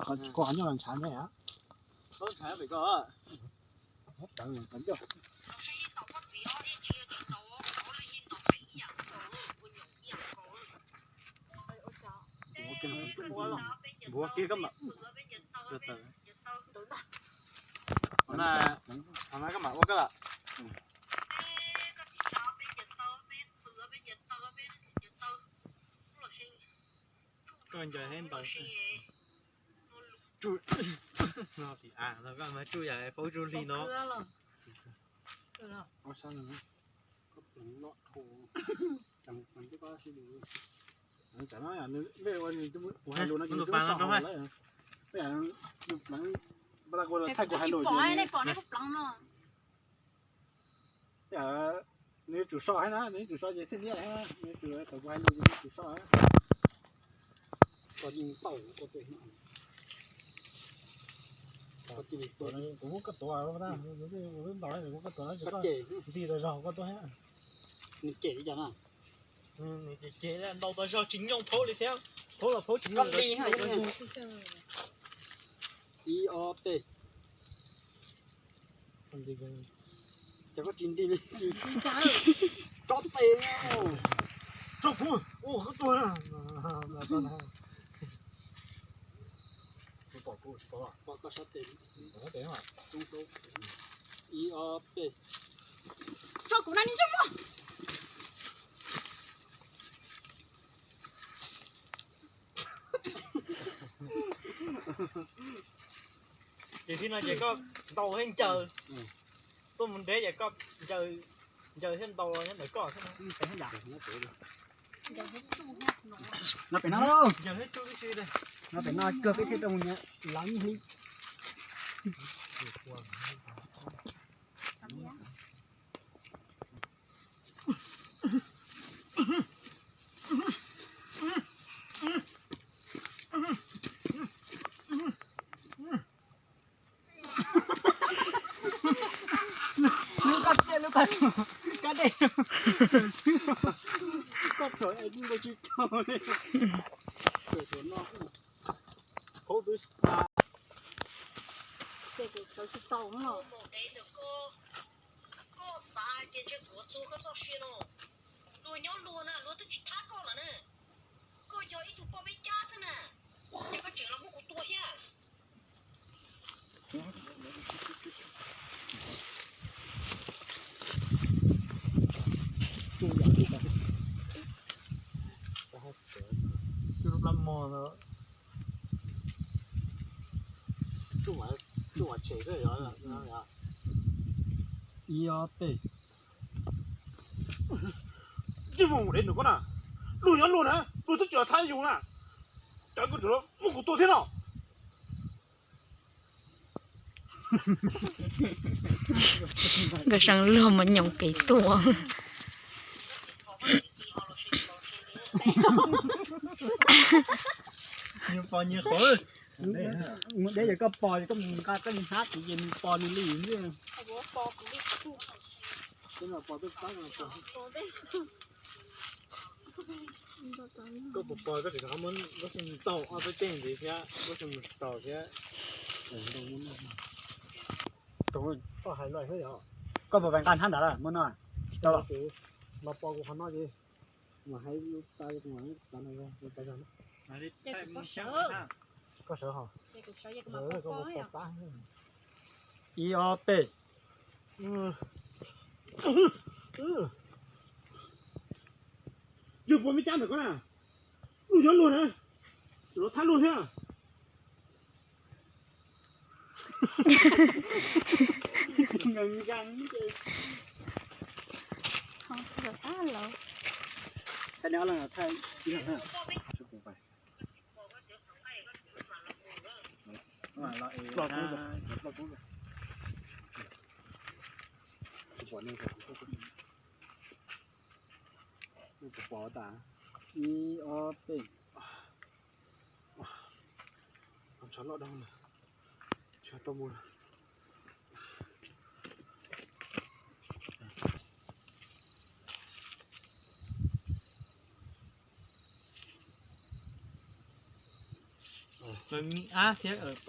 Koj nyob los ntshav ntag. Npuav kiag koj mam, no koj mam ua koj lawm. Koj ncaws hab ntaus. Tsuj, no tim av no koj mas tsuj yam paub tsuj hli no. Kuv hais lus no, kuv hais lus no, tsis pom nej kuv hais lus. Nws yuav tsum so hab na, nws yuav tsum so ces thiaj liab hab, nws yuav tsum thaum kuv hais lus ces nws yuav tsum so hab. Koj yeej tau koj tuaj, kuv muab koj tuav, kuv ntaus, kuv muab koj tuav, koj cem ntxig tau zog koj tuaj hab. Nws cem li cas na? Nws cem cem ntaus tau zog tsis nyooj phaub li thiab, phaub los phaub tsis nyooj li. Ib ob peb. Ces koj tsis nti li. Tsob tes, tsob kuv, ua koj tuag na. Pom koj sab tes. Ib ob peb. Tso kuv na, ntsej muag. Ces tib no ces koj ntaus thiab ncaws, tuaj mus ntev ces koj ncaws, ncaws thiab ntaus los nyob ntawm koj thiab. No pem no, ncaws thiab tsuj tib si, no pem no kawg peb thiaj tau mus nyob lav nyiaj li. Lub koj tiaj lub koj, koj dej, koj thaum es nkaus tsis tau li. Hauv twb xa. Ces kuv sawv tsis tau no. Koj xav hais tias ntshe kuv txuag koj txoj sia no. Luag nyob luag na, luag twb tsis thab koj lawm na. Koj yog ib tug poj peb cab xwb na, ces koj tseem los muab kuv tua thiab. Tsuj plab mog no. Tsuj, tsuj tshem xwb. Ib ob peb. Yeej mus dev ntawm koj na. Luag nyob luag na, luag twb tsis thab yus na. Cov koj tseem muab kuv tua thiab no. Nkawd seev luag mas nyoos pem tuaj. Nyias pos nyias qhov. Mus deb ces koj pos ces koj mus nqa koj li hnab kuv ces nws pos nws li. Koj puas pom koj tseem rov qab muab lub xyoo tau ob peb teg ntxiv thiab lub xyoo mus tau thiab. Koj hais los xwb yog. Koj puas nqa hnab ntawd muab no? Los pos kuv qhov no ces mas hais lub tas kuv mas tas no. Koj sawv hos. Ib ob peb. Yog puas me cab ntawm koj na, luag nyob luag na, tseem los thab luag thiab. Pom tas, ib ob peb. Tsho loj dau na, tsho tau mus. Mas me ab thiab.